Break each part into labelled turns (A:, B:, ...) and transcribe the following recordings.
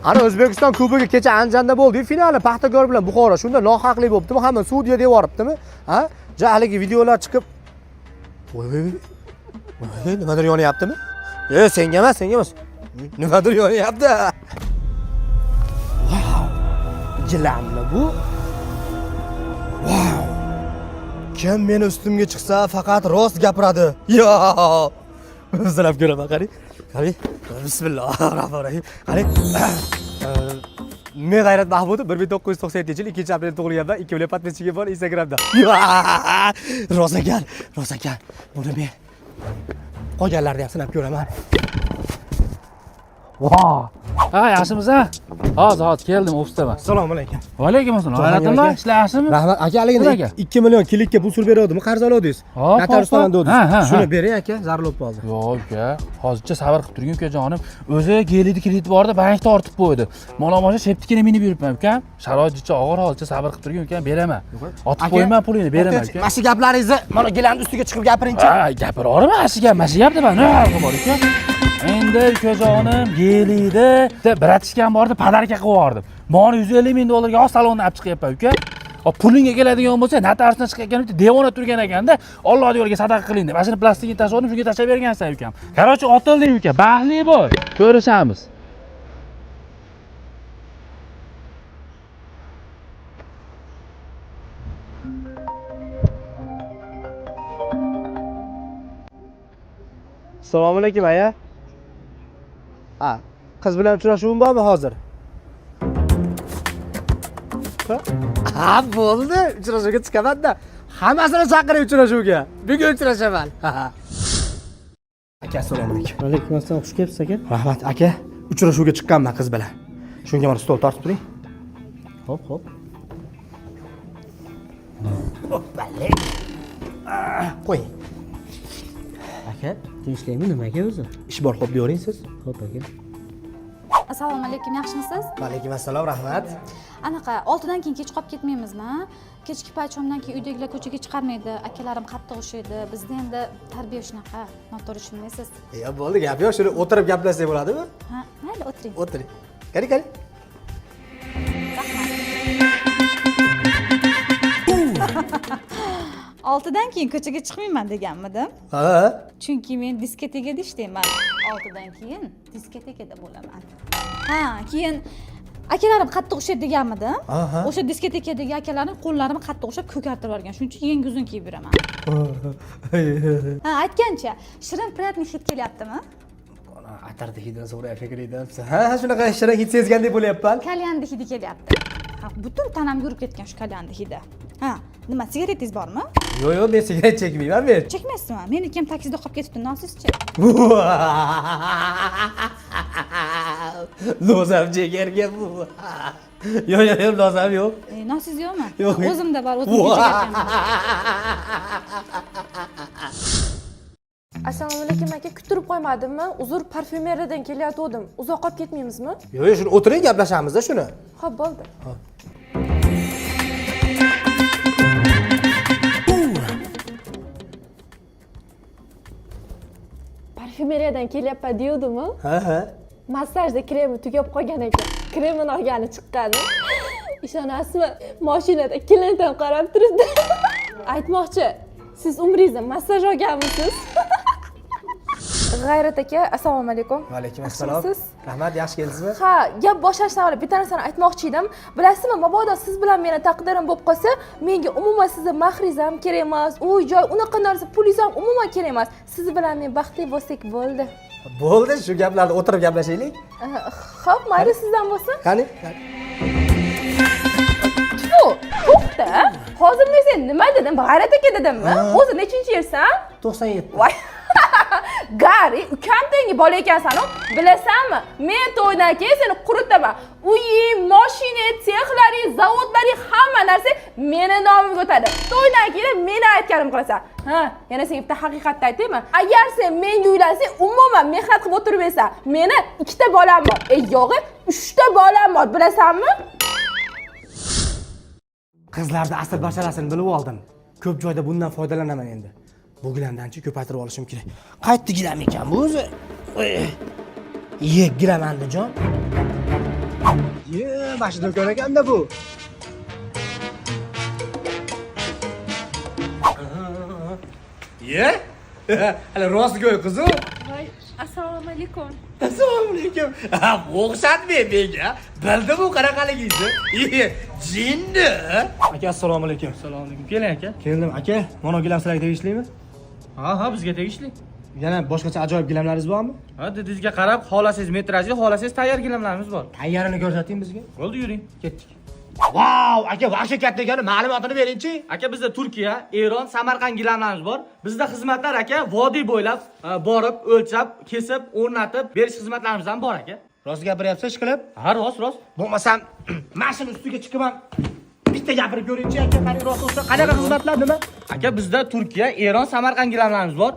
A: Ana O'zbekiston Kubogi kecha Andijonda bo'ldi-yu, finali Paxtakor bilan Buxoro. Shunda nohaqlik bo'libdimi? Hamma sudya deb yuboribdimi? Ha? Ja haligi videolar chiqib. Voy voy voy. Voy, nimadir yonyaptimi? E, senga emas, senga emas. Nimadir yonyapti. Wow. Gilammi bu? Wow. Kim meni ustimga chiqsa, faqat rost gapiradi. Yo. Sinab ko'raman, qarang. Qarang. Bismillahirrohmanirrohim. Qarang. Men G'ayrat Mahmudov 1997-yil 2-aprel tug'ilganman. 2 million подписчик im bor Instagramda. Rost ekan, rost ekan. Buni men qolganlarni ham sinab ko'raman. Wow.
B: Ha, yaxshimisan? Hozir, hozir keldim, ofisdaman.
A: Assalomu alaykum.
B: Va alaykum assalom. G'ayratullo,
A: aka.
B: ishlar yaxshimi?
A: Rahmat aka, haligini
B: Nima aka?
A: 2 million kilikka pul surib beruvdimi? Qarz oluvdingiz.
B: Hop,
A: Notarius
B: hop, hop.
A: tomonidan
B: Ha, ha,
A: degandingiz. Shuni
B: ha.
A: bering aka, zarur bo'lib qoldi.
B: Yo'q uka, hozircha sabr qilib turgin ukajonim. O'zi gelidi kredit bordi, bankda ortib qo'ydi. Mol sheptikini minib yuribman ukam. Sharoit jicha og'ir, hozircha sabr qilib turgin ukam, beraman. Otib qo'yman pulingni, beraman uka.
A: Mana shu gaplaringizni mana gilamni ustiga chiqib gapiringchi.
B: Ha, gapira olaman, shu gap, mana shu gap deb, nima farqi bor uka? Endi ukajonim gelidi bratishkam bordi, podarka qilib yubordim. Moni 150 ming dollarga oz salondan olib chiqyapman uka. Hop, pulingga keladigan bo'lsa, notariusdan chiqayotgan bitta devona turgan ekanda, Allohning yo'liga sadaqa qiling deb. Mana shuni plastikni tashladim, shunga tashlab bergansan ukam. Короче, otilding uka, baxtli bo'l. Ko'rishamiz.
A: Assalomu alaykum aya. Ha, qiz bilan uchrashuvim bormi hozir? Ha, bo'ldi. Uchrashuvga chiqaman-da. Hammasini chaqiring uchrashuvga. Bugun uchrashaman. Aka, assalomu alaykum.
C: Alaykum assalom, xush kelibsiz aka.
A: Rahmat aka. Uchrashuvga chiqqanman qiz bilan. Shunga mana stol tortib turing.
C: Xo'p, xo'p.
A: Qo'ying.
C: Aka, tinchlikmi, nimaga o'zi?
A: Ish bor, xo'p deyavering siz.
C: Xo'p aka.
D: Assalomu alaykum, yaxshimisiz?
A: Va alaykum assalom, rahmat.
D: Anaqa 6dan keyin kech qolib ketmaymizmi? Kechki payt shomdan keyin uydagilar ko'chaga chiqarmaydi, akalarim qattiq ushlaydi. Bizda endi tarbiya shunaqa, noto'g'ri tushunmaysiz.
A: Ya bo'ldi, gap yo'q. Shuni o'tirib gaplashsak bo'ladimi?
D: Ha, mayli, o'tiring.
A: O'tiring. Qani, qani.
D: Rahmat. 6dan keyin ko'chaga chiqmayman deganmidim?
A: Ha.
D: Chunki men diskotekada ishlayman. 6dan keyin diskotekada bo'laman. Ha, keyin akalarim qattiq ushlaydi deganmidim?
A: Aha.
D: O'sha diskotekadagi akalarim qo'llarimni qattiq ushlab ko'kartirib yuborgan. Shuning uchun yangi uzun kiyib yuraman. Ha, aytgancha, shirin приятный hid kelyaptimi?
A: Atirni hididan so'rayapti shekilli. Ha, shunaqa shirin hid sezgandek bo'lyapman.
D: Kalyanni hidi kelyapti. Ha, butun tanam yurib ketgan shu kalyanni hidi. Ha, nima, sigaretingiz bormi?
A: Yo'q, yo'q, men sigaret chekmayman men.
D: Chekmaysizmi? Meniki ham taksida qolib ketibdi, nosizchi.
A: Nozam chekarkan bu. Yo'q, yo'q, yo'q, nozam yo'q.
D: E, nosiz yo'qmi?
A: Yo'q.
D: O'zimda bor, o'zim chekarkanman.
E: Assalomu alaykum aka, kuttirib qo'ymadimmi? Uzr, parfyumeriyadan kelayotgandim. Uzoq qolib ketmaymizmi?
A: Yo'q, yo'q, shuni o'tiring, gaplashamiz-da shuni.
E: Xo'p, bo'ldi. Parfyumeriyadan kelyapman deyavdimi?
A: Ha, ha.
E: Massajda kremi tugab qolgan ekan. Kremini olgani chiqqani. Ishonasizmi? Mashinada klient ham qarab turibdi. Aytmoqchi, siz umringizda massaj olganmisiz? G'ayrat aka, assalomu alaykum.
A: Va alaykum assalom.
E: Yaxshimisiz?
A: Rahmat, yaxshi keldingizmi?
E: Ha, gap boshlashdan avval bitta narsani aytmoqchi edim. Bilasizmi, mabodo siz bilan meni taqdirim bo'lib qolsa, menga umuman sizni mahringiz ham kerak emas, uy joy, unaqa narsa, pulingiz ham umuman kerak emas. Siz bilan men baxtli bo'lsak bo'ldi.
A: Bo'ldi, shu gaplarni o'tirib gaplashaylik.
E: Xo'p, mayli, sizdan bo'lsin.
A: Qani?
E: Tfu, to'xta. Hozir men sen nima dedim? G'ayrat aka dedimmi? O'zi nechinchi yilsan?
A: 97.
E: Voy. Gari, ukam tengi bola ekansan-u. Bilasanmi? Men to'ydan keyin seni quritaman. Uying, moshinang, sexlaring, zavodlaring, hamma narsa meni nomimga o'tadi. To'ydan keyin meni aytganim qilasan. Ha, yana senga bitta haqiqatni aytaymi? Agar sen menga uylansang, umuman mehnat qilib o'tirmaysan. Meni ikkita bolam bor. E, yo'g'i, uchta bolam bor, bilasanmi?
A: Qizlarda asl basharasini bilib oldim. Ko'p joyda bundan foydalanaman endi. Bu gilamdanchi ko'paytirib olishim kerak. Qayerda gilam ekan bu o'zi? Ye, gilam Andijon. Ye, mana shu do'kon ekanda bu. Ye? Hali rostgo'y qizu.
E: Voy, assalomu alaykum.
A: Assalomu alaykum. O'xshatmang menga. Bildim u qanaqaligingizni. Ye, jinni. Aka, assalomu alaykum.
B: Assalomu alaykum. Keling aka.
A: Keldim aka. Mana gilam sizlarga tegishlimi?
B: Ha, bizga tegishli.
A: Yana boshqacha ajoyib gilamlaringiz bormi?
B: Ha, didingizga qarab, xolasangiz metrajli, xolasangiz tayyor gilamlarimiz bor.
A: Tayyorini ko'rsating bizga.
B: Bo'ldi, yuring. Ketdik.
A: Vau, aka, vahshiy katta ekani, ma'lumotini beringchi.
B: Aka, bizda Turkiya, Eron, Samarqand gilamlarimiz bor. Bizda xizmatlar aka, vodiy bo'ylab borib, o'lchab, kesib, o'rnatib berish xizmatlarimiz ham bor aka.
A: Rost gapiryapsiz ishqilib?
B: Ha, rost, rost.
A: Bo'lmasam, mashina ustiga chiqib ham bitta gapirib ko'ringchi aka, qani rost bo'lsa, qanaqa xizmatlar nima?
B: Aka, bizda Turkiya, Eron, Samarqand gilamlarimiz bor.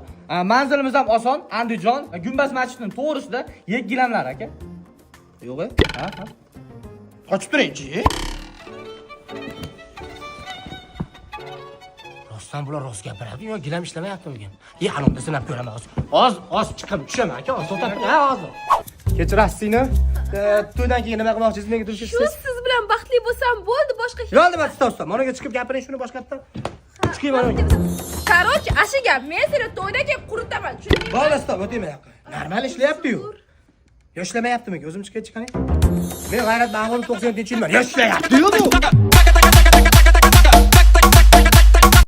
B: Manzilimiz ham oson, Andijon, Gumbaz masjidining to'g'risida yek gilamlar aka.
A: Yo'q, e?
B: Ha, ha.
A: Qochib turingchi. Rostdan bular rost gapiradi yo gilam ishlamayaptimikan? Ye, halomda sinab ko'raman hozir. Hozir, hozir chiqib tushaman aka, hozir to'xtab turing. Ha, hozir. Kechirasiz seni. To'ydan keyin nima qilmoqchisiz? Menga turishsiz?
E: Shu siz bilan baxtli bo'lsam bo'ldi, boshqa hech
A: Yo'q, nima, стоп, стоп. Managa chiqib gapiring shuni boshqatdan. Chiqing mana.
E: Короче, ashu gap, men seni to'ydan keyin quritaman, tushundingmi?
A: Bo'ldi, стоп, o'tayman yoqqa. Normal ishlayapti-yu. Yo ishlamayaptimi? O'zim chiqay chiqaning. Men G'ayrat Mahmudov 97-yilman. Yo ishlayapti-yu bu.